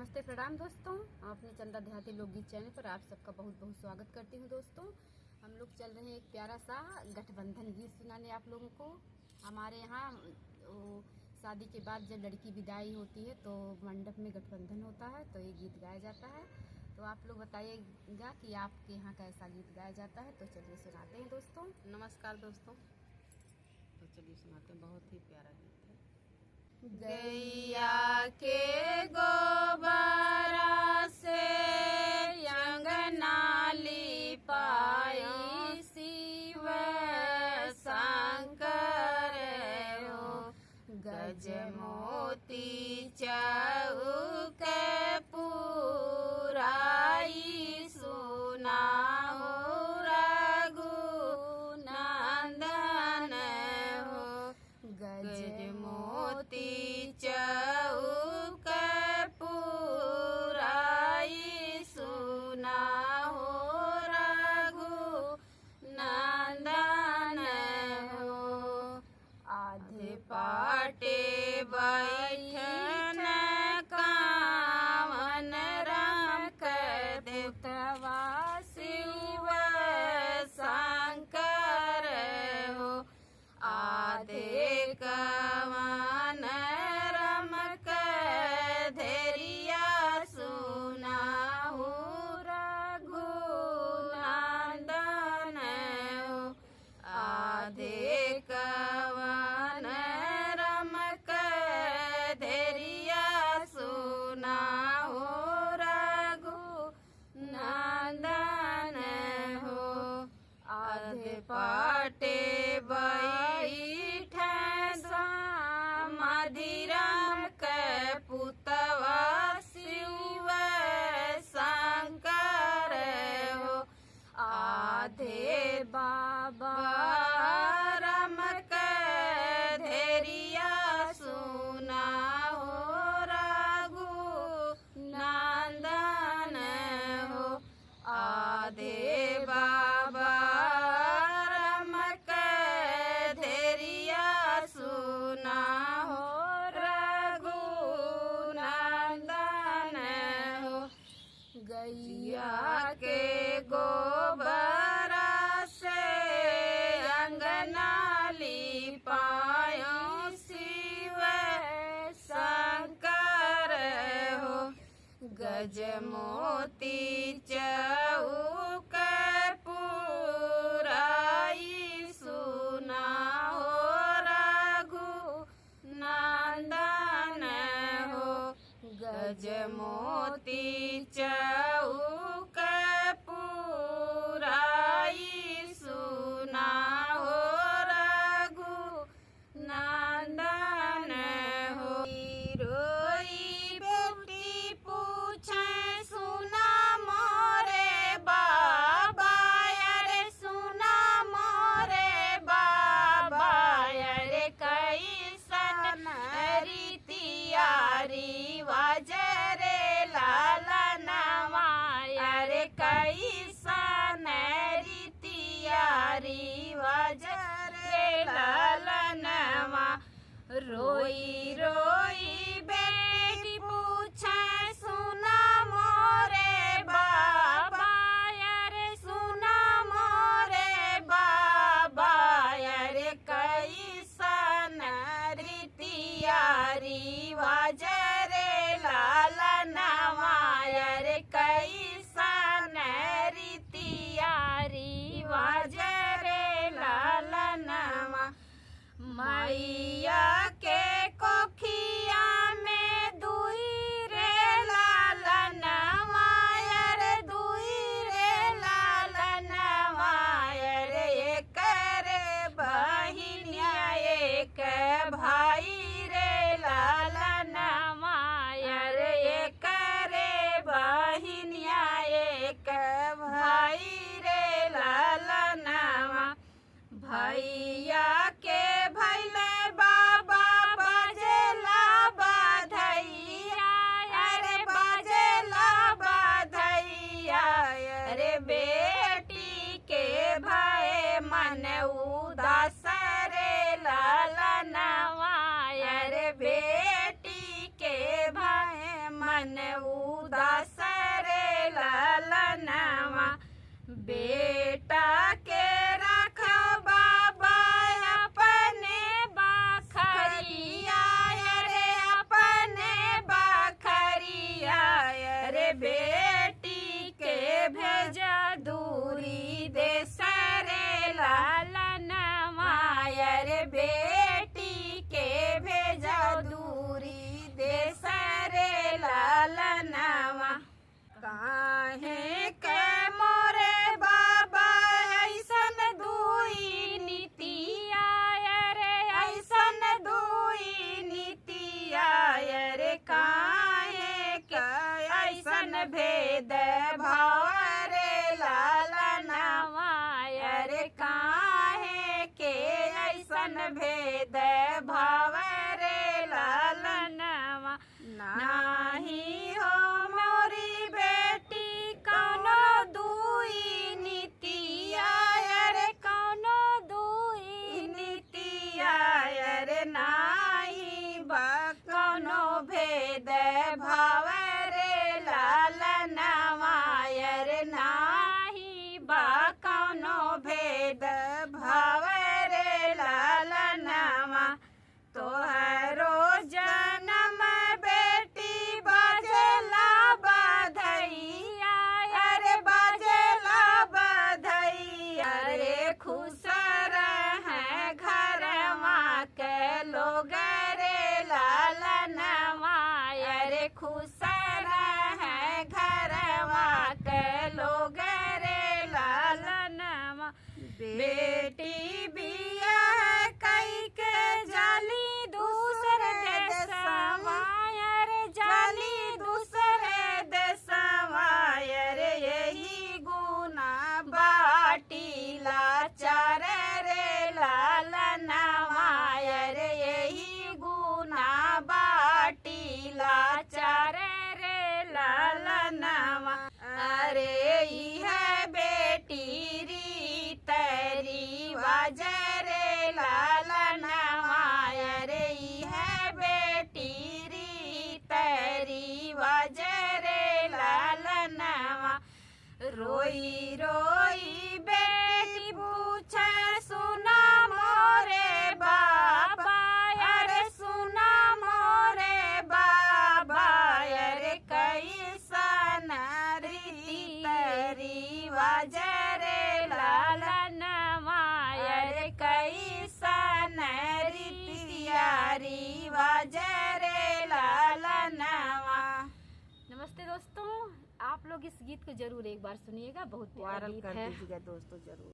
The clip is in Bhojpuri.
नमस्ते प्रणाम दोस्तों, अपने चंदा देहाती लोकगीत चैनल पर आप सबका बहुत बहुत स्वागत करती हूँ। दोस्तों हम लोग चल रहे हैं एक प्यारा सा गठबंधन गीत सुनाने आप लोगों को। हमारे यहाँ शादी के बाद जब लड़की विदाई होती है तो मंडप में गठबंधन होता है, तो ये गीत गाया जाता है। तो आप लोग बताइएगा कि आपके यहाँ कैसा गीत गाया जाता है। तो चलिए सुनाते हैं दोस्तों। नमस्कार दोस्तों, तो चलिए सुनाते हैं, बहुत ही प्यारा गीत है। गैया के गोबरा से अंगना लिपाई शिव शंकर हो, गज मोती चौक पुराई सुनाओ रघु नंदन हो, गज मोती चौक पुराई सुनाओ रघु नंदन हो। आधे पाटे बैठन कावन राम देवतवा शिव शंकर हो, आधे कवन रम धेरिया सुनाहु रघु नंदन हो, आधे कवन रम धेरिया सुनाहु रघु नंदन हो। आधे पाटे बैठे समाधिराम के पुतवा शिव शंकर हो, आधे बाबा राम के धेरिया सुनाहो रघु नंदन हो, आधे बाबा राम के धेरिया सुनाहो रघु नंदन हो। गैया के गोबरा से अंगना लिपायो शिव शंकर हो, गज मोती चौक पुराई सुनाओ रघु नंदन हो, गज मोती चौक पुराई सुनाओ रघु नंदन हो। रोई बेटी पूछे सुना मोरे बाबा, अरे सुना मोरे बाबा, अरे कैसन रीतिया रिवाज रे लाला नवा, अरे कैसन रीतिया रिवाज रे लाला नवा। रोई रोई बेटी पूछे सुना मोरे बाबा, अरे सुना मोरे बाबा, अरे कैसन रीतिया रिवाज रे लाला नवा, अरे कैसन रीतिया रिवाज रे लाला नवा। मैया के कोखिया में दुई रे लाला नवा, अरे दुई रे लाला नवा, अरे एक रे बहिनिया एक भाई रे लाला नवा, अरे एक रे बहिनिया एक भाई रे लाला नवा। भैया के भैले बाबा बजेला बधैया, अरे बजेला बधैया, अरे बेटी के भय मन उदास रे लाला नवा, अरे बेटी के भय मन मन उदास रे ललनवा। बेटा के रख बाबा अपने बखरिया रे, अपने बखरिया रे, बेटी के भेजा दूरी देश रे ललनवा रे, बेटी के भेजा दूरी देश रे ललनवा। काहे के मोरे बाबा ऐसन दुई नीतिया रे, ऐसन दुई नीतिया रे, काहे के ऐसन भेद भाव रे ललनवा रे, काहे के ऐसन भेद भाव रे ललनवा। नाही हो मोरी बेटी कौनो दुई नीतिया रे, कौनो दुई नीतिया रे, नाही बा कौनो भेद भाव रे ललनवा रे, नाही बा कौनो भेद भाव रे ललनवा। तोहरो जन्म बेटी बजला बधैया अरे, बजला बधैया रे, खुश रहें घरवा के लोग रे ललनवा अरे, खुश रहें घरवा के लोग रे ललनवा। बेटी बिया कई के जाली दूसरे देशवा रे, जाली दूसरे देशवा रे, यही गुना बाटीला चार रे ललनवा रे, यही गुना बाटीला चार रे ललनवा। अरे इह बेटी रीत रिवाज रे ललनवा रे, इह बेटी रीत रिवाज रे ललनवा। रोई रोई बेटी पूछे सुना मोरे बाबा अरे, सुना मोरे बाबा अरे, कैसन रीत रिवाज रे ललनवा अरे, कैसन रीतिया रिवाज रे ललनवा। नमस्ते दोस्तों, आप लोग इस गीत को जरूर एक बार सुनिएगा, बहुत प्यारा वायरल गीत कर है। दीजिएगा दोस्तों जरूर।